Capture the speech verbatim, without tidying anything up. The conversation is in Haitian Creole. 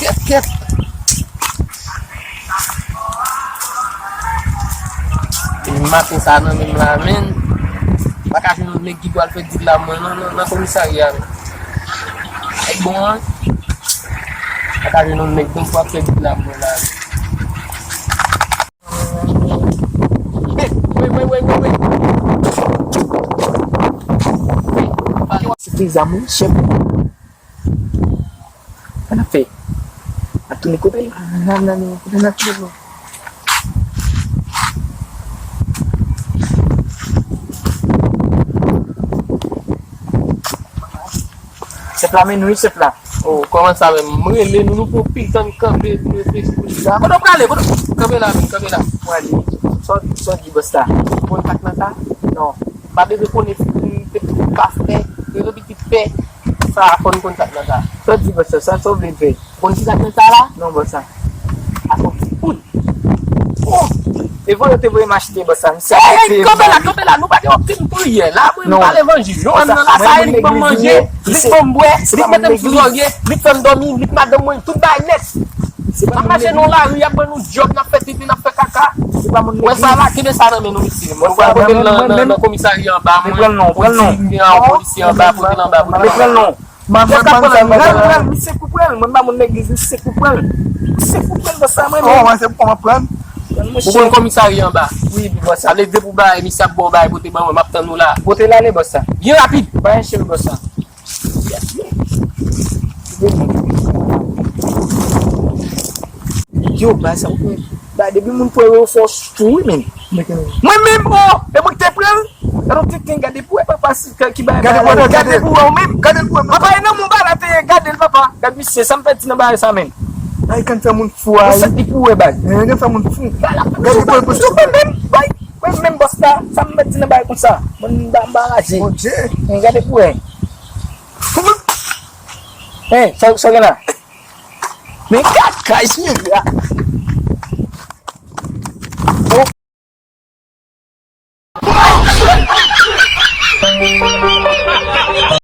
Kèt, kèt. E maten sa nan menm la, menm. Pa ka jwenn yon nèg ki pral fè dil la mwen nan, nan, nan komisarya, menm. Nèg bon, an? Pa ka jwenn yon nèg bon pou ap fè dil la mwen la, menm. Hey, wait, wait, wait, wait, wait. Se te zam, wi, chèf. Sa n ap fè? N ap tounen kote l? Nan, nan, nan, kote n ap tounen, non? Chèf la, men nou, wi, chèf la. Oh, kòman sa menm? M rele nou, nou pran pil tan n kanpe, n reflechi pou nou la. Kote w prale? Kote w... Kanpe la, menm, kanpe la. Mwen ale. Sa w, sa w di, bòs la? Konn sa k nan sa? Non. Pa bezwen konnen si te pastè, te pitit pè. Sa, fò n konn sa k nan sa. Sa w di, bòs la? Sa, sa w vle fè? Konn ki sa k nan sa la? Non, bòs la. A son ti poud. Oh! E voye yo te voye m achte, bòs la. Misye ap ete. Hey, kanpe la, kanpe la. Nou pa gen okenn priyè. La, mwen, m pa levanjil. Yo ann nan la, sa e li k ban m manje, li k ban m bwè, li k mete m sou zòrye, li k fè m dòmi, li k madanm mwen, tout bagay nèt. N ap mache nan lari, y ap ban nou djòb, n ap fè tete, n ap fè kaka. Wè sa la, kenbe sa nan men nou, mesye. Mwen pral pote l nan, nan, nan komisarya anba, mwen. Pran l non, pran l non. Polisye anba, pote l anba, pote l anba. Pran l non. Mwen, mwen, mwen, mwen, mwen, mwen, misye kou pran l, mwen pa moun legliz, misye kou pran l. Misye kou pran l, bòs la, mwen menm. Oh, mwen, se pou mwen pran l. Ou konn komisarya anba? Wi, bòs la. Sa vle di depi w bay, misye ap ba w bay, pote ban mwen, m ap tann ou la. Pote l ale, bòs la. Byen rapid. Pa enche l, bòs la. Yo, bay sa, ou konn, bay, depi moun pran yo fò tou, wi, men. Mwen menm, oh, e mwen ki te pran l. Gade yon tenten, gade pou wè papa si ki bay. Gade pou wè, gade pou wè ou menm. Gade pou wè. Papa, e nan moun bagay la te ye, gade l, papa. Gade misye, sa m fè di nan bagay sa menm. Ay, kan fè moun fou, ay. Sa ki pou wè bay. Eh, kan fè moun fou. Gade pou wè, pou wè menm, bay. Mwen menm bòs la, sa m fè di nan bagay konsa. Mwen m ba, m ba raje. Mon Dieu. Eh, gade pou wè. Eh, sa, sa gen la. Men gad kay si la.